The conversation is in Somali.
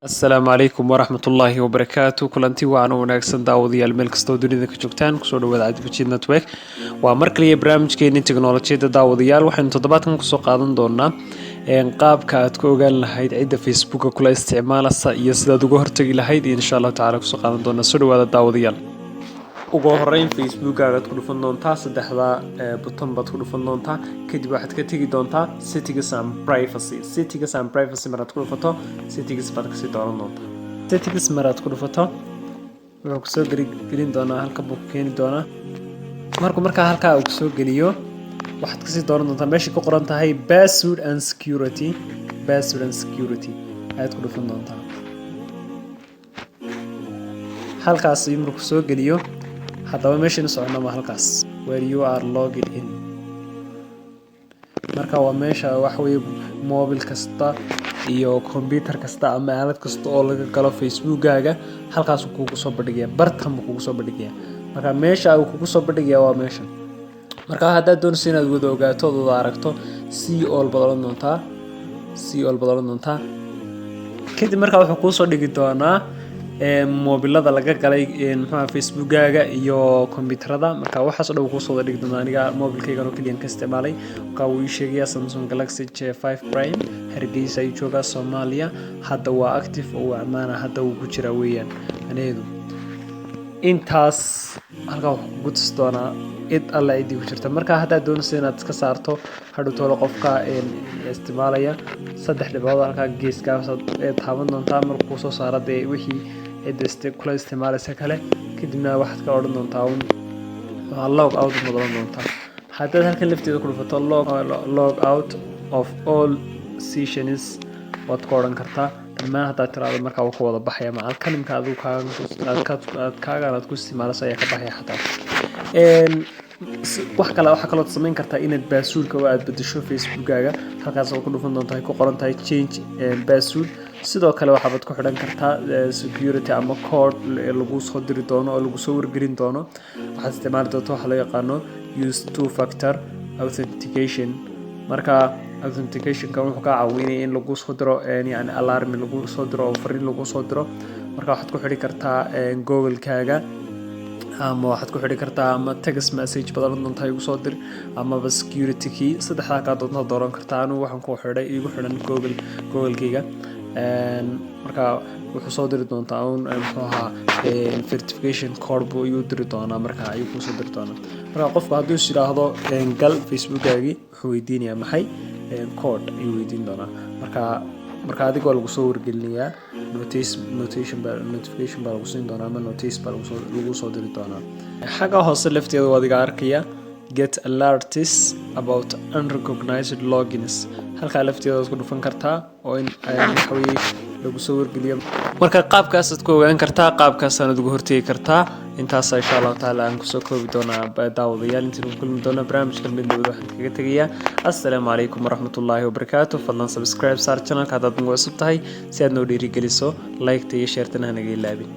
Asalaamu calaykum waraxmatullaahi wabarakaatu. Kulanti wacan u wanaagsan, daawadayaal, meel kastoo dunida ka joogtaan, kusoo dhawaada Cabdimajiid Network. Waa mar kaliya barnaamijkeeni teknolojiyadda. Daawadayaal, waxaynu toddobaadkan kusoo qaadan doonaa qaabka aad ku ogaan lahayd cidda Facebooka kula isticmaalasa iyo sidaad uga hortagi lahayd iyo insha Allahu tacala kusoo qaadan doonaa. Soo dhawaada, daawadayaal. Ugu horeyn Facebookaagaad ku dhufan doontaa, saddexda button baad ku dhufan doontaa. Kadib waxaad ka tegi doontaa Settings and Privacy. Settings and Privacy maraad ku dhufato, Settings baad kasii dooran doontaa. Settings maraad ku dhufato, wuxuu kusoo gelin doonaa, halkan buu ku keeni doonaa. Markuu markaa halkaa uu kusoo geliyo, waxaad kasii dooran doontaa meeshay ku qoran tahay Password and Security. Password and Security ayaad ku dhufan doontaa. Halkaas ayuu markuu soo geliyo. Haddaba meeshaynu socono waa halkaas, "Where you are logged in". Marka waa meesha waxa weye mobil kasta iyo computer kasta ama aalad kasta oo laga galo Facebookaaga, halkaasuu kugu soo bandhigaya, bartan buu kugu soo bandhigaya. Marka meesha uu kugu soo bandhigaya waa meeshan. Marka haddaad doonayso inaad wada ogaato ood wada aragto, "See all" baad odhan doontaa. "See all" baad odhan doontaa. Kadib markaa wuxuu kuusoo dhigi doonaa mobilada laga galay, muxuha, Facebookaaga iyo computerada. Marka waxaas o dhan wuu kuusoo wada dhigi doonaa. Aniga mobilkaygan oo keliyan ka isticmaalay. Marka wuu ii sheegayaa Samsung Galaxy J5 Prime, Hargeysa ayuu joogaa, Soomaaliya. Hadda waa active oo waa ammaana, hadda wuu ku jiraa weeyaan macnaheedu. Intaas halkaa wuxuu kugu tusi doonaa cid alla ciddii ku jirta. Marka haddaad doonayso inaad iska saarto hadhow toolo qofka isticmaalaya, saddex dhibcood halkaa geeskaasaad taaban doontaa. Markuu kusoo saaro dee wixii cidda kula isticmaalaysa kale, kadibna waxaad ka odhan doontaa un "log out" baad odhan doontaa. Haddaad halkan lafteeda ku dhufato, "Log out of all sessions" waad ka odhan kartaa. Dhammaan haddaad tiraahdo, markaa wuu ka wada baxaya. Macalka nimka adigu aad kaagan aad ku isticmaalayso ayaa ka baxaya xataa. Wax kale waxaa kalood samayn kartaa inaad passwordka oo aad bedesho Facebookaaga. Halkaas oo ku dhufan doonta ay ku qoran tahay "Change password". Sidoo kale waxaabaad ku xidhan kartaa security ama code lagu soo diri doono oo lagu soo wargelin doono. Waxaad isticmaali doonta waxa loo yaqaano "Use two factor authentication". Marka authenticationka wuxuu kaa caawinaya in lagu soo diro, yani alarmi lagu soo diro oo fariin lagu soo diro. Marka waxaad ku xidhi kartaa Google-kaaga ama waxaad ku xidhi kartaa ama text message badan doonta igu soo dir amaba security key. Saddexdaa kaa doonta dooran kartaa. Anigu waxaan ku xidhay, igu xidhan Google-kayga. Marka wuxuu soo diri doontaa un, muxuu ahaa, verification code buu iyuu diri doonaa. Marka ayuu kusoo diri doonaa. Marka qofku hadduu is yidhaahdo "Gal Facebookgaagii", wuxuu weydiinayaa maxay? Code ayuu weydiin doonaa. Marka adigoo lagu soo wargelinayaa, notice notation baa notification baa lagu siin doonaa ama notice baa lagu soo diri doonaa. Xagga hoose lafteeda waa adiga arkaya "Get alerts about unrecognized logins". Halkaa lafteeda waad ku dhufan kartaa oo in waxa weye lagu soo wargeliyo. Marka qaabkaasaad ku ogaan kartaa, qaabkaasaanad uga hortegi kartaa. Intaasa insha Allahu tacaala aan kusoo koobi doonaa, daawadayaal. Intaan ku kulmi doona barnaamijkan mid nabad, waxaan kaga tegayaa assalaamu calaykum waraxmatullaahi wabarakaatu. Fadlan subscribe saar channelka haddaad nagu cusub tahay si aad noo dhiirigeliso. Like-ta iyo share-tana hanaga ilaabin.